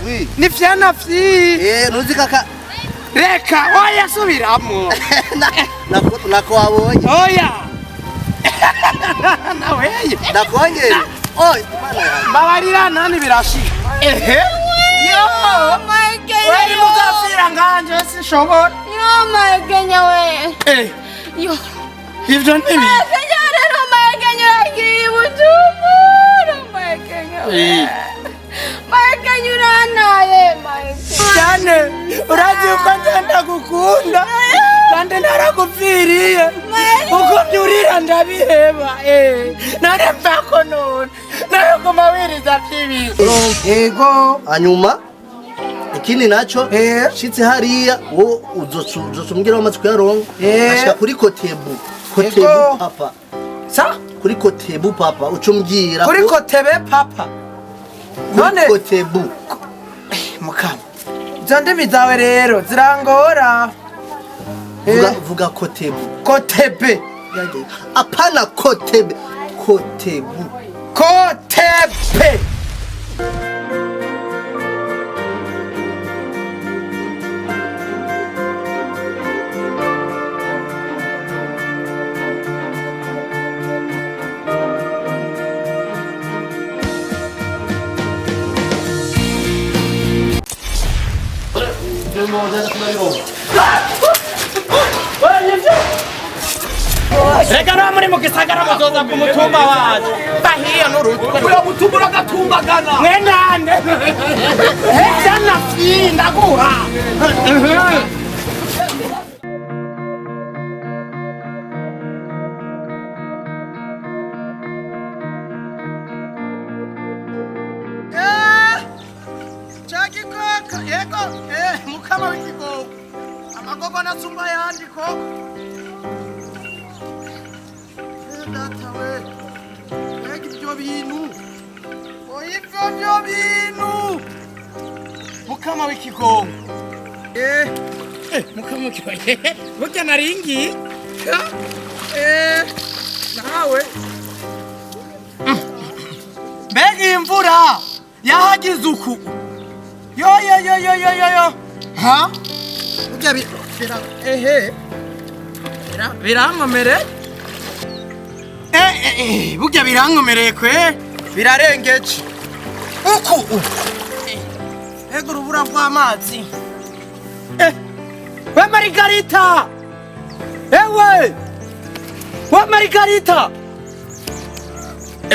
Oui. Ni fyana fyi. Eh, ntuzi kaka. Reka oya subiramwo. Nako wabonye. Oya. Nawe. Ndakongere. Oh, Imana yanjye. Mbabarira nani birashika. Ehe. Yo. Weri muzafira nganje sinshobora. Yo Maekenya we. Eh, Yo. ivyo nibi. Maekenya rero Maekenya uragiye Bujumbura Maekenya. Eh. Maekenya uranaye Maekenya. Cyane urazi uko ngenda gukunda kandi narakupfiriye uko byurira ndabiheba eh none mpako none naraguma wiriza vyibisi yego. Hanyuma ikindi naco Eh. shitse hariya wo uzocumbwira amaze kuyaronka Eh. ashika kuri Kotebu. Kotebu Ego. papa. Sa Kuri Kotebu papa ucumbwira kuri Kotebe papa none none Kotebu. Mukama izo ndimi zawe rero zirangora. Vuga Eh, vuga Kotebu. Kotebe. Apana Kotebe. Kotebu. Kotebe. Reka no muri mu gisagara muzoza ku mutumba wacu bahiyo n'urutwe Uramutumba uragatumbagana. mwenande hejana fyi ndaguha. Chakikoko yego mukama w'ikigoko amagogo nasumba yandi koko. Data we, mbega ibyo bintu, oya ibyo byo bintu, mukama w'ikigongo. Mukama w'ikigongo burya naringi nawe mbega iyi mvura yahagize uku yo yo yo yo yo yo yo ha burya ehe birankomere. Burya birankomereye kwe birarengeje uku ego urubura rw'amazi. We Marigarita, ewe we Marigarita.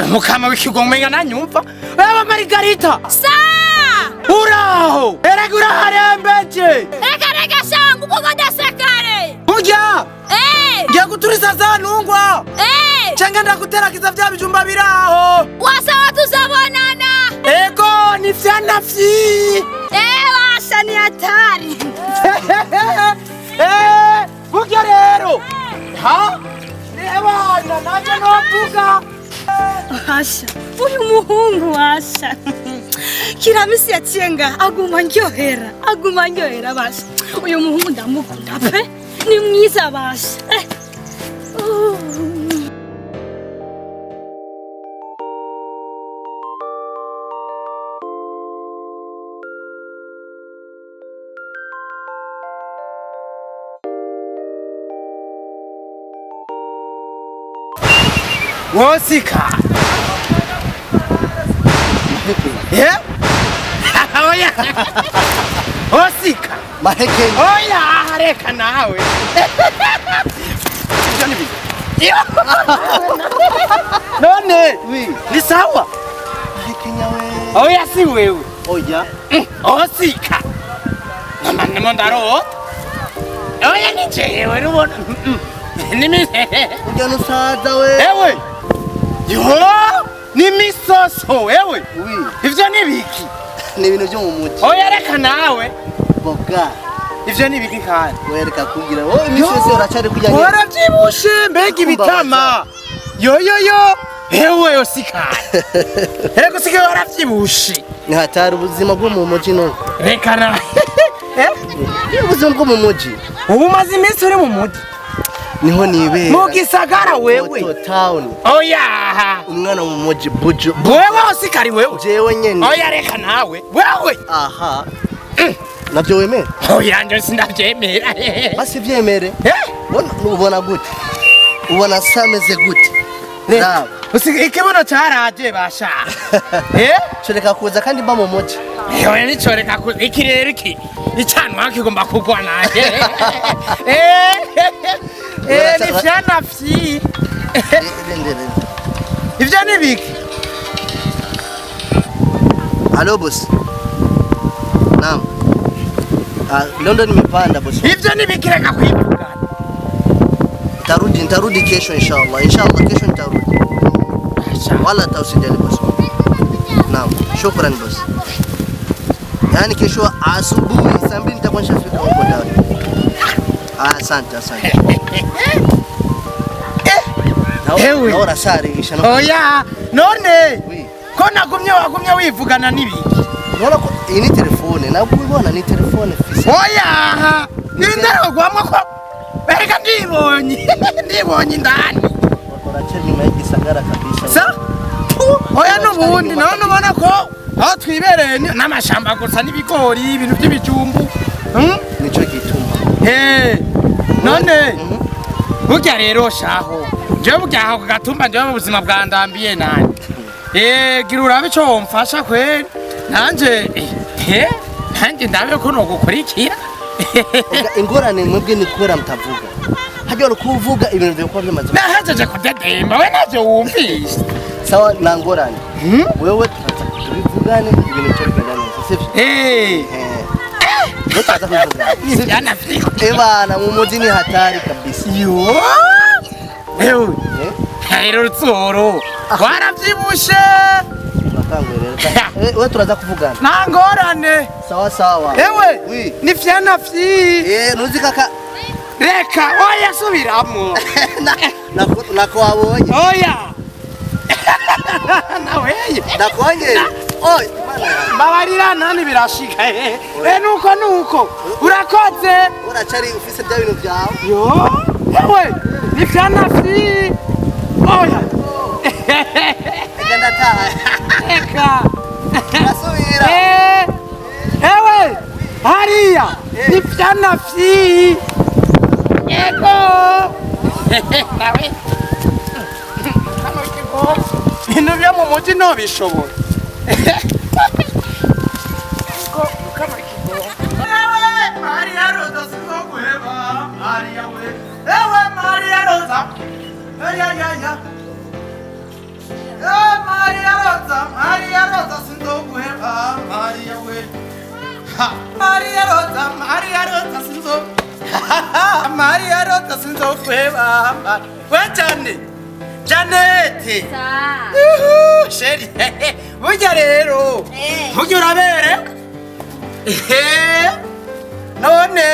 Mukama w'ikigo umenga nanyumva. Wewe Marigarita. Sa! Uraho erega uraharembeje. Reka reka shangu kuko ndasekare. Burya Eh! ngiye guturiza za ntungwa Eh! canke ndaguteragiza vya bijumba biraho. Wasawa tuzabonana. Ego ni vyana fyi. Eh washa ni hatari. Burya rero ha ebana naje novuga. Washa uyu muhungu washa kiramisi yaciye ngaha aguma ndyohera aguma ndyohera basha uyu muhungu ndamukunda pe ni mwiza basha. Oh. Wosika. Eh? Oya. Osika. Mahekenya. Oya, reka nawe. Ibyo ni biki? None Oui. ni sawa? Mahekenya we. Oya si wewe. Oya. Osika. Mama nimo ndarota. Oya ni jewe rubona. Nimi Urya nusaza we. Ewe. Yo, ni misoso ewe. Oui. Ivyo ni biki? Ni ibintu byo mu muji. Oya reka nawe. Boga. Ivyo ni biki kandi? Wereka kugira. Wowe imisi yose uracari kurya nyene. Waravyibushe mbega ibitama. Yo yo yo. Ewe osikana. Erega usigaye waravyibushe. Ni hatari ubuzima bwo mu muji none. Reka nawe. Ni ubuzima bwo mu muji. Ubu umaze iminsi uri mu muji. Niho nibera. Mu gisagara wewe. Toto town. Oya. Umwana mu muji buju. Wewe usikari wewe. Jewe nyene. Oya reka nawe. Wewe. Aha. Navyo wemera? Oya nje sindavyemera. Basi vyemere. Eh? Ubona gute? Ubona sameze gute? Reka. Ikibuno caraje basha. Eh? Coreka kuza kandi mba mu muji. Ewe nicoreka kuza iki rero iki. Icanwa kigomba kugwa naye. Eh. Eh ni vyana vyi. Ivyo ni biki? Halo boss. Naam. London nimepanda boss. Ivyo ni biki reka kwivugana. Nitarudi kesho inshallah. Inshallah kesho nitarudi. Wala hata usijali boss. Naam, shukran boss. Yaani kesho asubuhi saa 2 nitakuwa nishafika huko Dar. Asante, asante. Ewe. Naona sare kisha. Oya, none. Ko nagumye wagumye wivugana nibiki? Naona ko iyi ni telefone, nabwo ubona ni telefone fisa. Oya, nindarogwamwe ko erega ndibonye. Ndibonye indani. Uracari nyuma y'igisagara kabisa. Sa? Oya nubundi none ubona ko aho twibereye n'amashamba gusa n'ibigori ibintu by'ibijumbu. Nico gituma. None burya rero shaho jewe burya aho gatumba jewe mu buzima bwandambiye nani. Gira urabe ico womfasha kweri nanje nanje ndabe ko nogukurikira. Ingorane mwebwe ni kubera mutavuga. Hajya kuvuga ibintu byo bimaze. Nahejeje kudedemba we navyo wumvise. Sawa na ngorane. Wewe turaza tubivugane ibintu cyo bigenda neza sivyo? Tutaza kuvugana. Yana fiko. Ebana mu muji ni hatari kabisa. Yo. Ewe. Rero rutsoro. Waravyibushe. Bakangwe rero. Wewe turaza kuvugana. Na ngorane. Sawa sawa. Ewe. Ni fyana fyi. Nuzi kaka. Reka oya subiramo. Nako wabonye. Oya. Nawe. Nakonye. Oy. Mbabarira nani birashika. Nuko nuko. Urakoze. Uracari ufise bya bintu byawe. Yo. Ewe. Ni fyana fyi. Oya. Reka ndataha. Reka. Nasubira. Ewe. Hariya. Ni fyana fyi. Yego. Nawe. Kano kigo. Ibintu byo mu muji ntobishobora. Ewe Maria Rosa sinzoguheba. Maria we. Ewe Maria Rosa. Ya ya ya. Ewe Maria Rosa, Maria Rosa sinzoguheba. Maria we. Ha. Maria Rosa, Maria Rosa sinzo. Maria Rosa sinzoguheba. We cyane. Janete. Sheri. Burya rero. Burya urabere. None.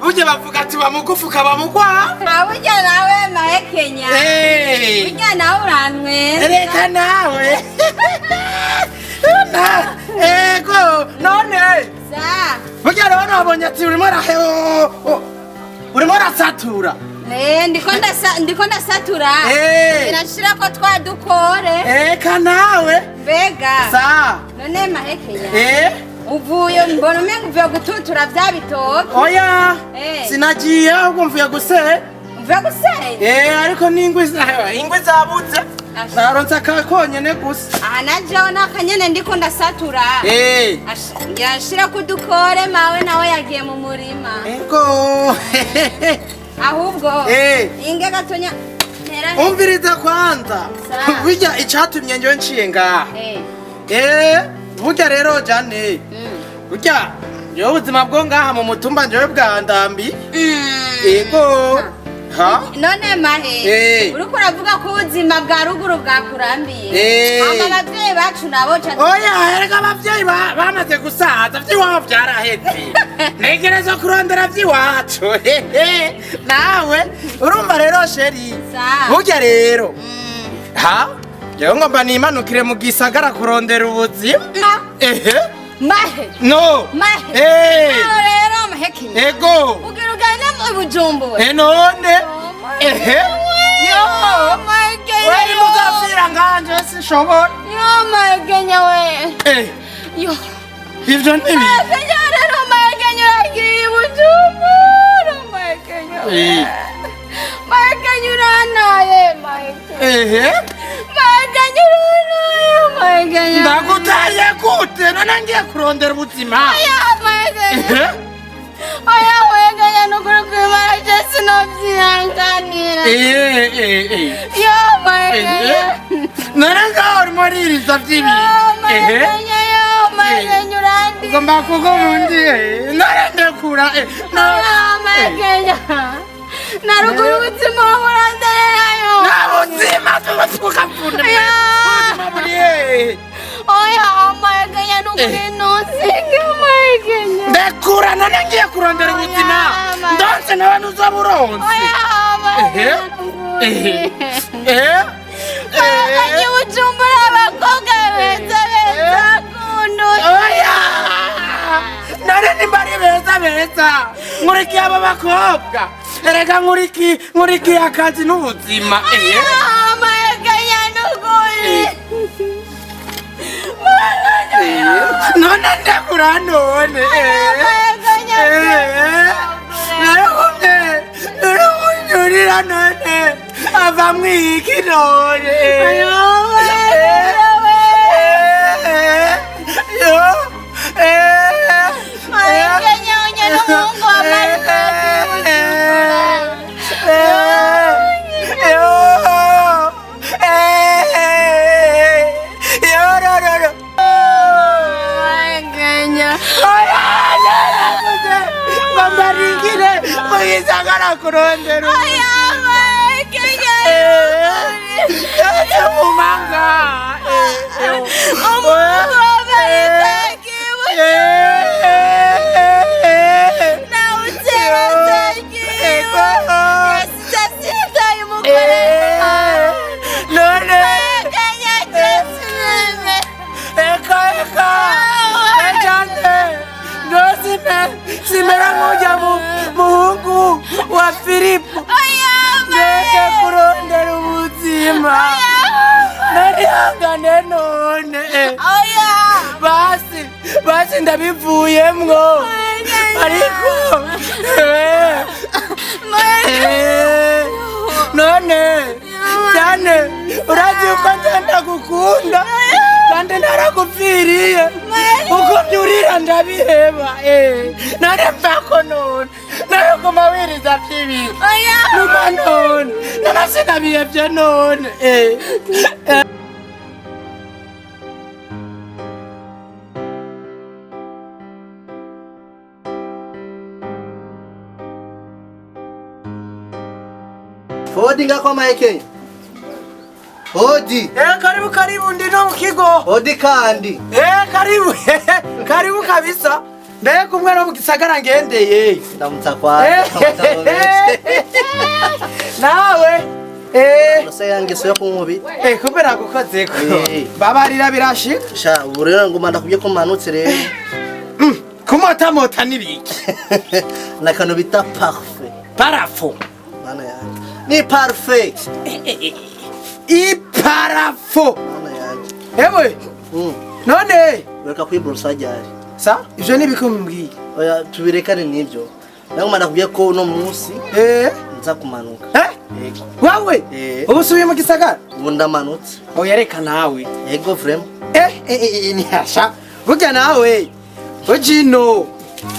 Burya bavuga ati bamugufu kabamugwa. Burya nawe mahekenya. Burya nawe urantwenza. Reka nawe. Ego none. Burya rero nabonye ati urimo urimo arasatura. Ndiko ndasatura. Birashira ko twadukore. Eka nawe. Mbega. Sa. None mahekenya. Uvuye mbona umenga uvuye gututura vya bitoki. Oya. Sinagiye ahubwo mvuye guse. Uvuye guse? Ariko n'ingwi ingwi zabuze. Naronse akakonyene gusa. Aha najewe nakanyene ndiko ndasatura. Ngira kudukore mawe nawe yagiye mu murima. Ego. Ahubwo inge gatonya ntera. Umviriza kwanza. Burya icatumye njewe nciye ngaha. Burya rero Jane. Burya njewe ubuzima bwo ngaha mu mutumba njewe bwandambi. Ego. Ha? None mahe. Uriko uravuga ko ubuzima bwa ruguru bwakurambiye. Ama abavyeyi bacu nabo cyane. Oya, erega abavyeyi bamaze gusaza vy'iwabo vyaraheze. Ntegerezwa kurondera vy'iwacu. Nawe urumva rero sheri. Burya rero. Ha? Jewe ngomba nimanukire mu gisagara kurondera ubuzima. Mahe. No. Mahe. Eh. Nawe rero mahekenya. Ego. Ugira ugende mu Bujumbura. None. Ehe. Yo. Maekenya. Weri muzafira nganje sinshobora. Yo maekenya we. Eh, Yo. ivyo nibi. Maekenya rero maekenya uragiye i Bujumbura maekenya. Eh. Maekenya uranaye maekenya. Ehe. Maekenya uranaye maekenya. Ndagutaye gute none ngiye kurondera ubuzima. Oya maekenya. Ehe. Oya maekenya nukuri kwimara je sinavyihanganira. Eh, eh, eh. Yo maekenya. None ngaho urimo uririza vy'ibi. Yo Ehe. maekenya yo maekenya urandi. Ugomba kugurundi none ndekura eh, Oya maekenya. Naruguru ubuzima burandererayo. Nta buzima tukapfunda. Ya. Ubuzima buri hehe? Oya maekenya nukuri ntusige maekenya. Ndekura none ngiye kurondera ubuzima. Oya, Ndonse nawe ntuzoba uronse. Oya Ehe. maekenya nukuri. Eh? Maekenya Bujumbura abakobwa beza beza kunduta. Oya! None nimba ari beza beza nkurikiye aba bakobwa erega nkurikiye akazi n'ubuzima. Ehe. Oya maekenya nukuri. None ndekura none. Maekenya Naragumye narakunyurira none avamwo iki none. Yo. Maekenya unye n'umuhungu wa Mariko. Yo. Yo, no, no, no. Maekenya. Bambaringire mugisagara kurondera. Oya maekenya. Yaje mumanga. Umuhungu wa Mariko None. Eka eka. Ejane. Ndosime simera nk'ujya mu muhungu wa Filipo. Ndeke kurondera ubuzima. Narihangane none. Basi basi ndabivuyemwo. Ariko none cyane urazi uko ngenda gukunda kandi narakupfiriye uko byurira ndabiheba none mvako none naraguma wiriza vy'ibintu numa none none sinabihevye none. Hodi ngako maekenya. Hodi. Karibu karibu ndi no mu kigo. Hodi kandi. Karibu karibu kabisa. Mbega umwe no mu gisagara ngendeye. Ndamutsa kwa. Nawe. Nose yange so kunkubi. Kubera gukozeko. Babarira birashika. Sha ubu rero ngoma ndakubye ko manutse rero. Kumota mota nibiki. Nakano bita parfait. Parafo. Mana yanjye. Ni parfait. Iparafo. Mana yanjye. Ewe. None. Reka kwiborosa ryari. Sa ivyo nibikumbwiye. Oya tubirekane nivyo. Nagoma ndakubye ko uno munsi nza kumanuka. Wawe. Ubu subiye mu gisagara? Ubu ndamanutse. Oya reka nawe. Yego vraiment. Ni hasha. Burya nawe. Ujino.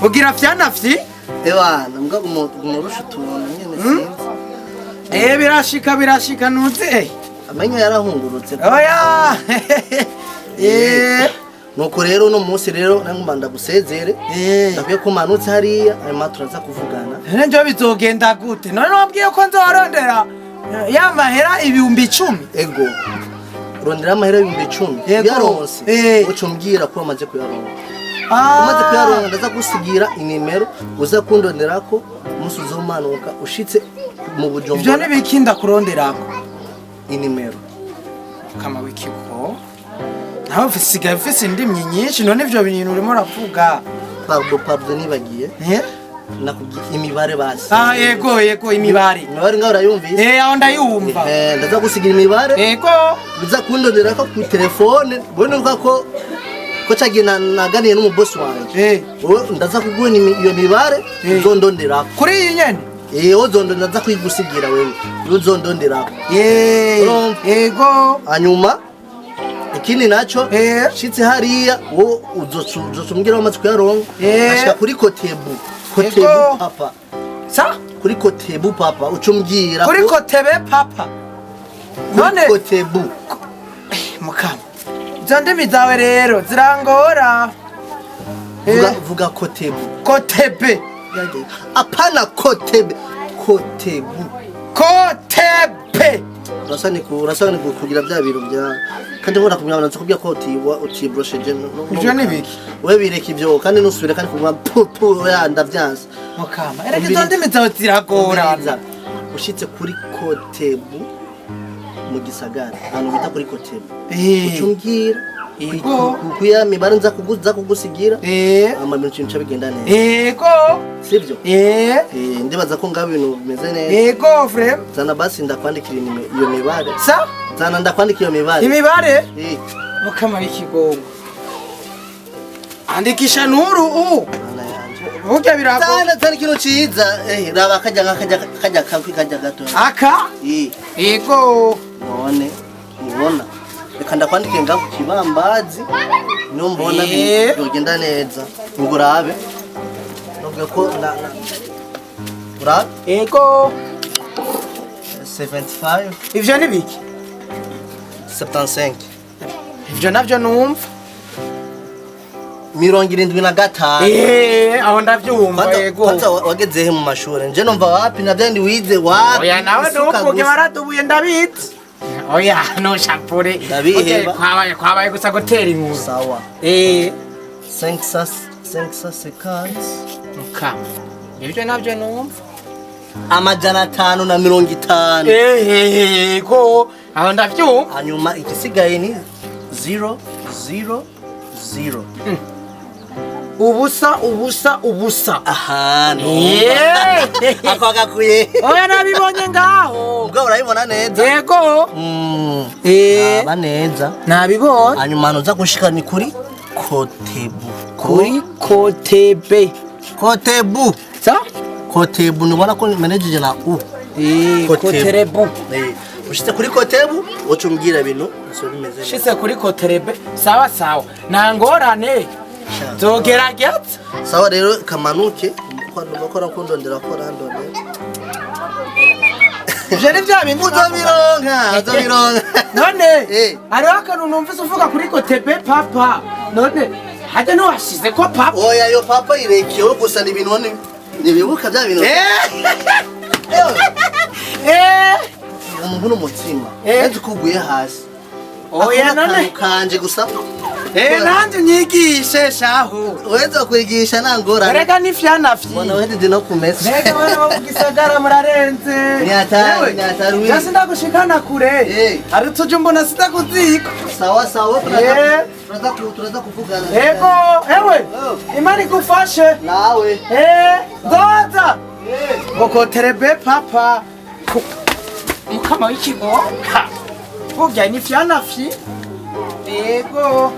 Ugira fyana fyi? Ewana mbwa gumurusha utuntu nyene sinzi. Birashika birashika nuze. Amenyo yarahungurutse. Oya. Nuko rero uno munsi rero nangomba ndagusezere. Ndakwiye ko manutse hariya hanyuma turaza kuvugana. None njo bizogenda gute? None wabwiye ko nzorondera ya mahera 10,000. Ego. Rondera amahera 10,000. Yaronse. Uca umbwira ko wamaze kuyaronka. Umaze kuyaronka ndaza gusigira inimero uza kundonderako umunsi uzomanuka ushitse mu Bujumbura. Ivyo nibikinda kuronderako. Inimero. Kama wikiko. Nawe ufisigaye ufise indimi nyinshi none ivyo bintu urimo uravuga. Pardon pardon nibagiye. Nakubwiye imibare basi. Ah, yego yego, imibare. Imibare ngaho urayumvise? Eh, aho ndayumva. Eh, ndaza gusigira imibare. Yego. Uza kundondera ko ku telefone, ubone ko ko cagiye naganiye n'umubosi wanje. Eh. Wowe ndaza kuguha iyo mibare Eh. uzondonderako. Kuri iyi nyene? Eh, uzondondera, ndaza kuyigusigira wewe. Uzondonderako. Eh. Urumva? Yego. Hanyuma ikindi naco, Eh. shitse hariya wowe uzoca umbwira wamaze kuyaronka. Eh. Ashika kuri Kotebu. Kotebu Yego. papa. Sa? Kuri Kotebu papa uca umbwira Kuri ko- kotebe papa. kuri None Kotebu. Mukama, izo ndimi zawe rero zirangora. Vuga, Eh, vuga Kotebu. Kotebe. Apana Kotebe. Kotebu. Kotebe. Urasa ni urasa ni kugira bya biro bya kandi nkora kumenya nazo kubya ko utiwa utibrosheje. Ivyo ni biki? We bireka ivyo kandi nusubire kandi kuguma pu pu ya ndavyanse. Mukama, erega izo ndimi zawe ziragorana. Umviriza, ushitse kuri Kotebu mu gisagara ahantu bita kuri Kotebu, Eh. uca umbwira Yego. kuya mibare nza kuguza kugusigira. Eh. Ama ibintu bica bigenda neza. Yego. Sibyo? Eh. Eh, ndibaza ko ngaho ibintu bimeze neza. Yego, frère. Zana basi ndakwandikira iyo mibare. Sa? Zana ndakwandikira iyo mibare. Imibare? Eh. Mukama w'ikigongo. Andikisha nuru u. Mana yanje. Burya birago. Zana zana ikintu ciza. Eh, raba kajya kajya kajya kakwi kajya gato. Aka? Eh. Yego. None ubona reka ndakwandike ngaho ku kibambazi niyo mbona Eh. byogenda neza ngo urabe nubwo ko urabe. Yego. 75. Ivyo ni biki? 75. Ivyo navyo numva. 75. Eh, aho ndavyumva yego. Kwanza wageze he mu mashuri? Nje numva wapi na byandi wize wapi. Oya nawe isuka ntuvuge gusa. waradubuye ndabizi. Oya ntushapure. Ndabiheba. Kwabaye kwabaye gusa gutera inkuru. Sawa. Eh. 500 550. Mukama. Ivyo navyo numva. 550. Yego. Aho ndavyumva. Hanyuma igisigaye ni 0 0 0. Ubusa ubusa ubusa. Aha. Eh. Ako gakuye. Oya nabibonye ngaho. Ubwo urabibona neza. Yego. Eh. Aba neza. Nabibonye. Hanyuma uza gushika ni kuri Kotebu. Kuri Kotebe. Kotebu. Sa? Kotebu nubona ko manager na u. Eh, Koterebu. Eh, ushitse kuri Kotebu uca umbwira ibintu biso bimeze neza. Shitse kuri Koterebe. Sawa sawa. Nta ngorane. Zogerageza. Sawa rero kamanuke ko kundondera ko randondera. Ivyo ni vya bindi Uzobironka, uzobironka. None Eh. hariho akantu numvise uvuga kuri Kotebe papa. None hajya ntiwashize ko papa. Oya yo papa irekewe gusa ni ibintu nibibuka bya bintu. Eh. Umuntu n'umutima. Eh. Nzi kuguye hasi. Oya Ako none. n'akantu kanje gusa. Eh, nanjye unyigishe shahu. Uweza kwigisha nta ngorane. Erega ni fyanafyi. Mbona wejeje no kumesa. Mbega bana bo mu gisagara murarenze. Ni hatari, Yewe, ni hatari wi. Jasi ndagushikana kure. Eh. Hari utuju mbona sindakuziko. Sawa sawa Eh. turaza kuvugana. Ego, ewe. Oh. Imana igufashe. Nawe. Eh, nzoza. Ngo koterebe papa. Mukama w'ikigo. Ha. Burya ni fyanafyi. Ego.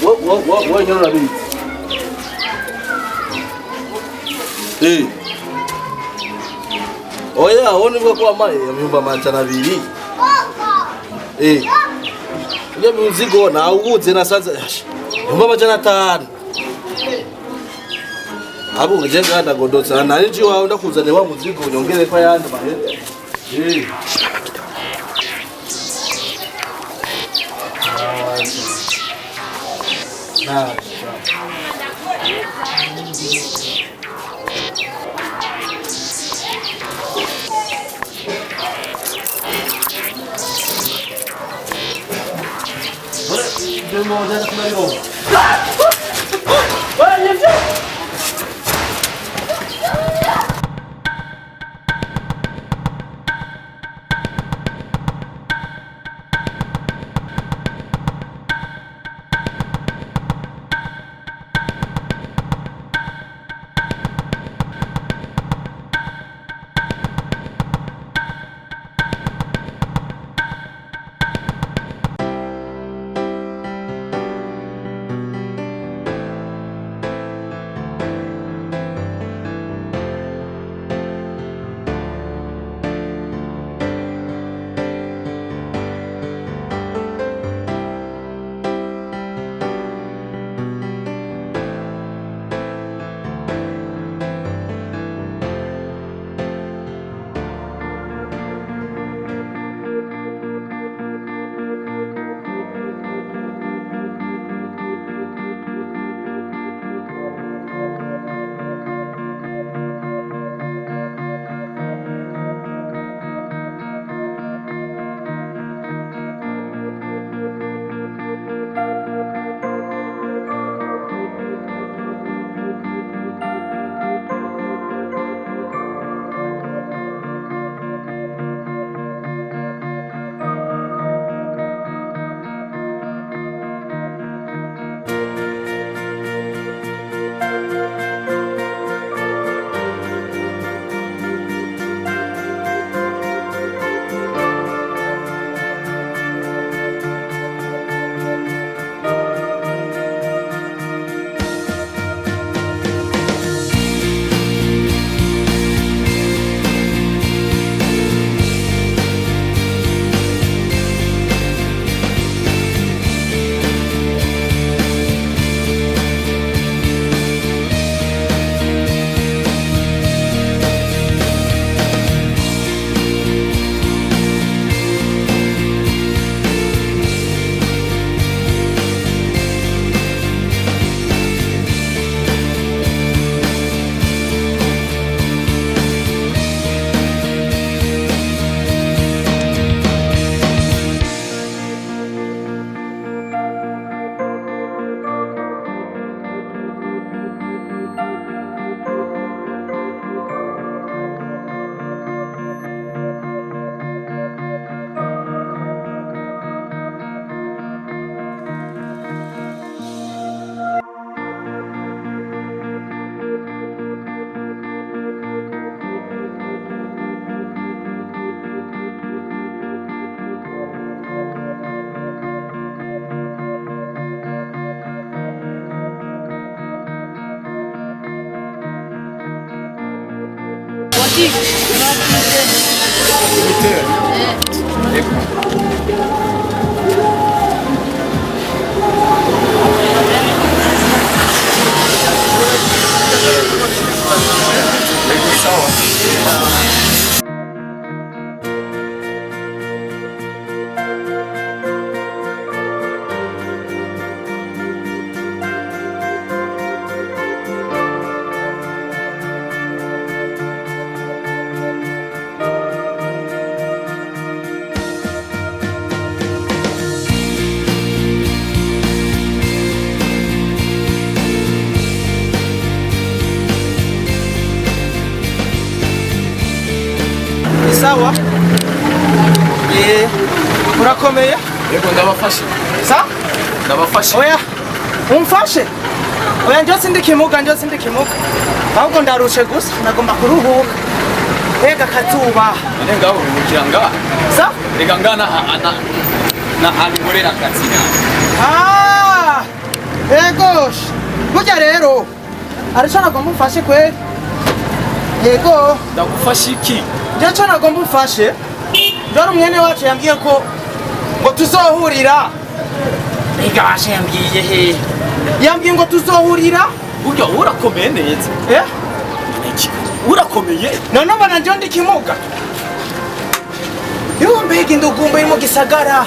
Wowe nyine urabizi. Eh. Oya, wowe nibwo ko wampaye 200,000. Eh. Ujya muzigo nawubuze nasanze 500,000. Abo nje nganda godotsa nari nji wawe ndakuzaniye wa muzigo nyongere ko ayandi mahera. Eh. Sawa. Urakomeye? Yego ndabafashe. Sa? Ndabafashe. Oya. Umfashe? Oya njye sindi kimuga, njye sindi kimuga. Ahubwo ndarushe gusa nagomba kuruhuka. Ega kazuba. None ngaho urumukira nga. Sa? Rega ngana na na hankorera akazi. Ah! Ego. Burya rero. Ariko nagomba umfashe kweli. Yego. Ndagufasha iki? Njye nagomba umfashe. Dore umwene wacu yambwiye ko ngo tuzohurira. Mbega washe yambwiye he? Yambwiye ngo tuzohurira. Burya urakomeye neza. Eh? Urakomeye. None ubona njye ndi kimuga. Yo mbega indugumba iri mu gisagara.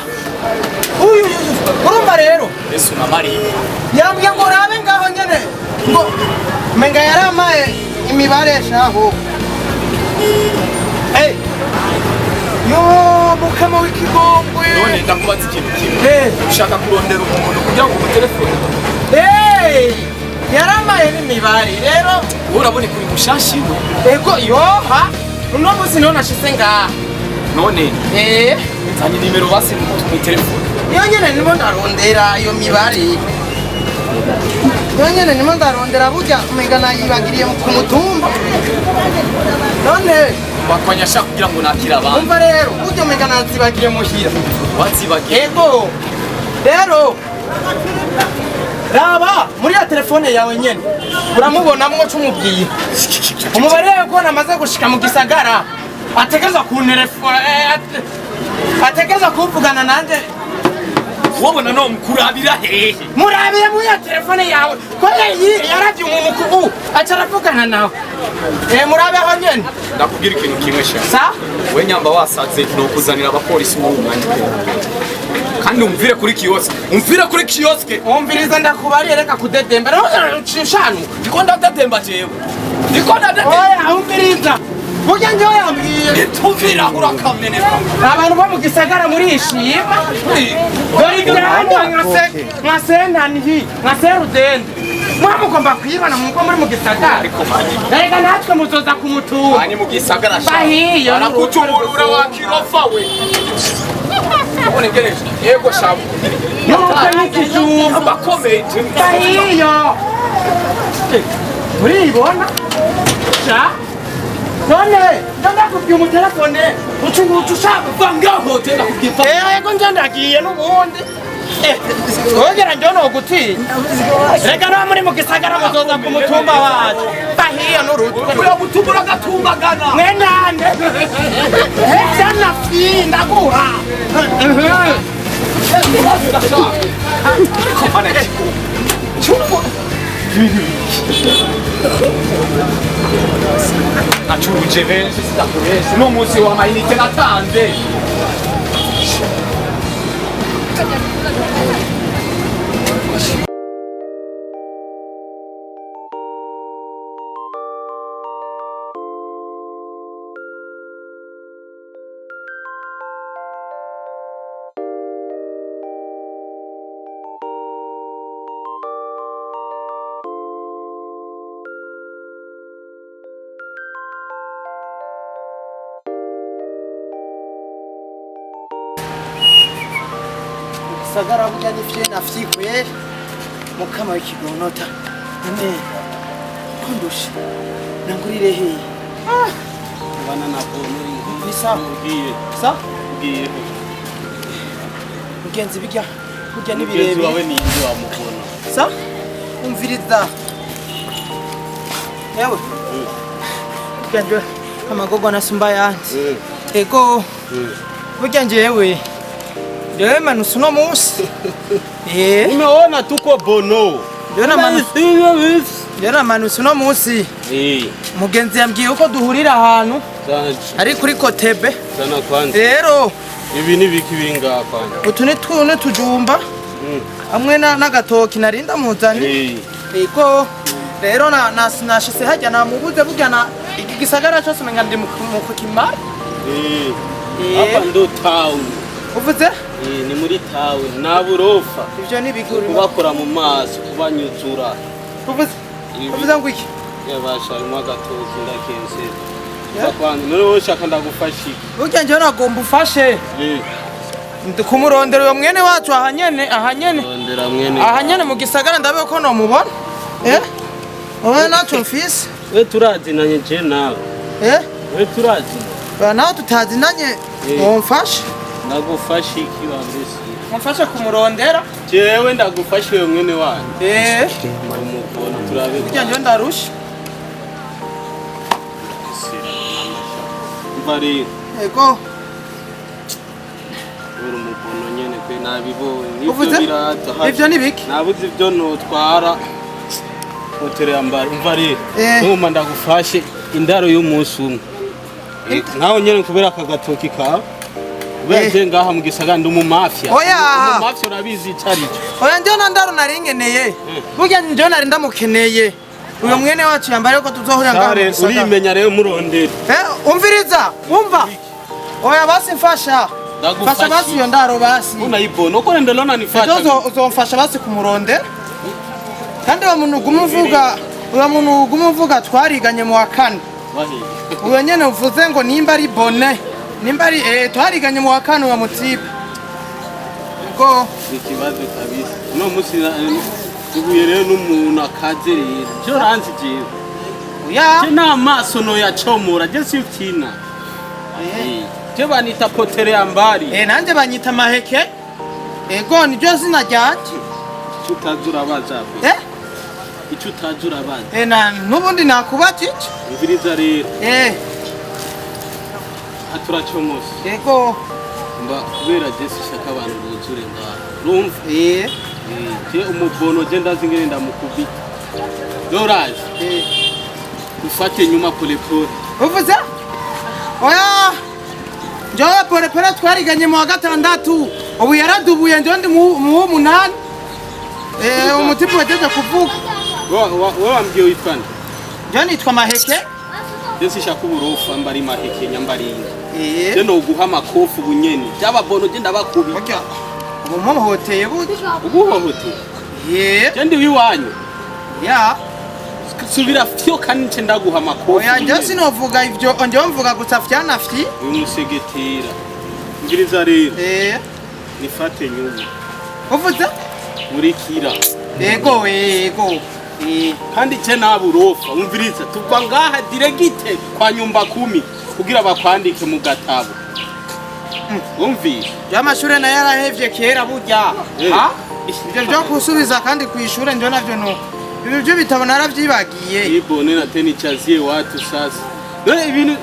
Uyu urumva rero. Yesu na Mariya. Yambwiye ngo rabe ngaho nyene. Ngo menga yaramaye imibare shaho. Hey. Yo Mukama w'ikigongwe. None ndakubaza ikintu kimwe. Ushaka kurondera umuntu kugira ngo umutelefone? Yaramaye n'imibare rero. Urabona kuri mushashi we. Ego yoha. Uno munsi niho nashize ngaha. None nzanye nimero basi mu telefone. Iyo nyene nimo ndarondera iyo mibare. Iyo nyene nimo ndarondera burya umenga nayibagiriye ku mutumba. None bakwanya shaka kugira ngo nakira abantu. Umva rero burya umenga nazibagiriye muhira. Wazibagiye? Ego. Rero raba muri ya telefone yawe nyene uramubonamwo cumubwiye. Umubare ko namaze gushika mu gisagara ategerezwa kuntelefona, ategerezwa kuvugana nanje. Wabona no mukurabira hehe? Murabire muri ya telefone yawe ko yaravye umuntu kubu aca aravugana nawe. Murabeho nyene. Ndakubwira ikintu kimwe sha. Sa? We nyamba wasaze no kuzanira abapolisi mu mwanya. Kandi umvire kuri kioske. Umvire kuri kioske. Umviriza ndakubariye reka kudedemba. Ushanu. Ndiko ndadedemba jewe. Ndiko ndadedemba. Oya umviriza. Burya njyewe yambwiye. Nituvira urakameneka. Abantu bo mu gisagara murishima. Dore ibyanya nka sentani nka serudende. Mwamugomba kwibana muko muri mu gisagara. Reka natwe muzoza kumutura. Ani mu gisagara sha. Bahiyo. Barakutumurura wakirofa we. Ubone ngereje. Yego sha. Nuko n'ikijumba. Bakomeye. Bahiyo. Uribona? Sha. None ndakubwiye umutelefone ucunguca ushaka kuva ngaho tena kubwiva. Yego nje ndagiye n'ubundi. Wongera nje no gutinya. Reka no muri mu gisagara muzoza ku mutumba wacu. Bahiyo n'urutwe. Uragutumbura gatumbagana. Mwenande. Sana fi ndaguha. Nacuruje benshi sidakoresha uno munsi w'amayinite natanze. Gisagara burya ni fye na fyi kweri. Mukama w'ikigonota. None ko ndushe nangurire hehe? Bana ntabwo Ni sawa. Ugiye. Sa? Ugiye. Mugenzi bijya burya ni Mugenzi birebire. wawe ni inde wamubona? Sa? Umviriza. Yewe. Burya nje amagogwa nasumba yandi. Ego. Burya njewe. Njewe manusu no munsi. Umeona tuko bono. Njewe manusu no munsi. Mugenzi yambwiye uko duhurira ahantu. Ari kuri Kotebe. Sana kwanza. Rero ibi ni biki biri ngaha kwanza? Utu ni tune tujumba. Hamwe n'agatoki narinda muzanye. Ego. Rero nashise hajya namubuze burya na iki gisagara cyose umenga ndi mu kukimara. Hapa ndo town. Uvuze? Ni muri town na burofa. Ivyo ni biki urimo? Kubakora mu maso, kubanyuzura. Uvuze? Uvuze ngo iki? Yabasha arimo agatoki ndakense. Kwanza none wowe ushaka ndagufasha iki? Burya njyewe nagomba ufashe. Kumurondera uyo mwene wacu ahanyene ahanyene. Rondera mwene. Ahanyene mu gisagara ndabe ko nomubona. Wowe naco mfise. We turazinanye je nawe. We turazinanye. Ba nawe tutazinanye womfashe. Ndagufasha iki wambese? Mumfashe kumurondera. Jewe ndagufasha uyo mwene wanyu. Umubona turabe. Burya njyewe ndarusha. Umva rero. Ego. Uri umubono nyene kwe nabibonye. Uvuze? Ivyo ni biki? Nabuze ivyo notwara. Hotel yambara. Umva rero. Nkuma ndagufashe indaro y'umunsi umwe. Nkaho nyene kubera aka gatoki kawe. Kubera je ngaha mu gisagara ndi umu mafia. Oya. Umu mafia urabizi icarico. Oya njyewe na ndaro nari nkeneye. Burya njyewe nari ndamukeneye. Uyo mwene wacu yambare ko tuzohurira ngaha mu gisagara. Urimenya rero murondera. Umviriza, umva. Oya basi mfasha. Ndagufasha. Fasha basi iyo ndaro basi. Unayibona uko ndalona nifata. Ejo uzomfasha basi kumurondera. Kandi uwo muntu uguma uvuga, uwo muntu uguma uvuga twariganye mu wa kane. Uwo nyene uvuze ngo nimba ari bone, nimba ari twariganye mu wa kane uwo mutipe. Ubwo Ni ikibazo kabisa. Uno munsi uhuye rero n'umuntu akaze rero. Je uranzi jewe. Oya. Je n'amaso noyacomora, je simfyina. Je banita potere ya mbari. Nanje banyita Maheke. Ego niryo zina ryanje. Ico utazi urabaza pe. Ico utazi urabaza. Na nubundi nakubajije. Umviriza rero. Aturacomose. Ego. Mba kubera je sishaka abantu buzure ngaha. Urumva? Je umubono je ndazi ngene ndamukubita. Dorazi. Ufate nyuma pole pole. Uvuze? Oya. Njowe pole pole twariganye mu wa gatandatu. Ubu yaradubuye njowe ndi mu w'umunani. Umutipe wajeje kuvuga. Wewe wambwiye witwa nde? Njowe nitwa Maheke. Je sishaka uburofa mbari Maheke nyambari inga. Je noguha amakofu bunyene. By'ababono je ndabakubita. Ubu mpohoteye burya. Uguhohoteye? Je ndi wiwanyu. Ya. Subira fyo kandi nce ndaguha amakofu. Oya njowe sinovuga ivyo, njowe mvuga gusa fya na fyi. Uyu musegetera. Ngiriza rero. Nifate nyuma. Uvuze? Nkurikira. Ego ego. Kandi je naburofa umviriza tuva ngaha diregite kwa nyumba kumi kugira bakwandike mu gatabo. Umvise? Ya mashure nayo yarahevye kera burya. Ha? Ivyo vyo gusubiza kandi kwishure njo navyo no. Ibyo byo bitabo naravyibagiye. Ibone na teni chazie watu sasa. None ibintu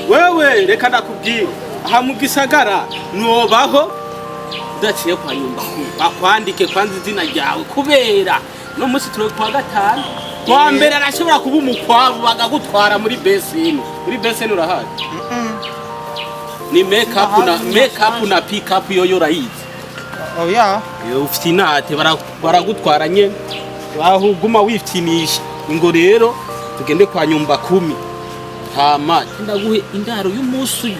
wewe reka ndakubwira. Aha mu gisagara nwobaho udaciye kwa nyumba kumi. Bakwandike kwanza izina ryawe kubera no munsi turi kwa gatanu. Kwa mbere arashobora kuba umukwabu bagagutwara muri besini. Muri besini urahari? Ni make up na make up na pick up yoyo urayizi. Oya. Ufite inate baragutwara nye. Aho uguma wifitinisha. Ngo rero tugende kwa nyumba kumi. Hama ndaguhe indaro y'umunsi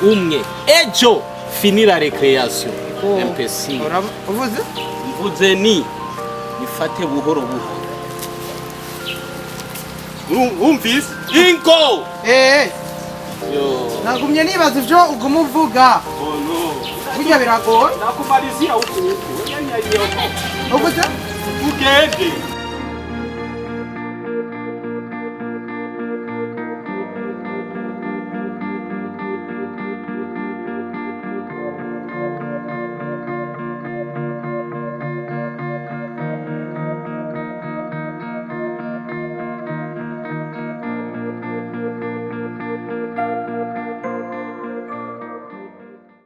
umwe. Ejo finira recreation. MPC. Uvuze? Mvuze ni nifate buhoro buhoro. Umvise? Ingo! Yo. Nagumye nibaza ivyo uguma uvuga. Oh no. Burya biragoye. Nakumalizia huku huku. Uvuze? Ugende.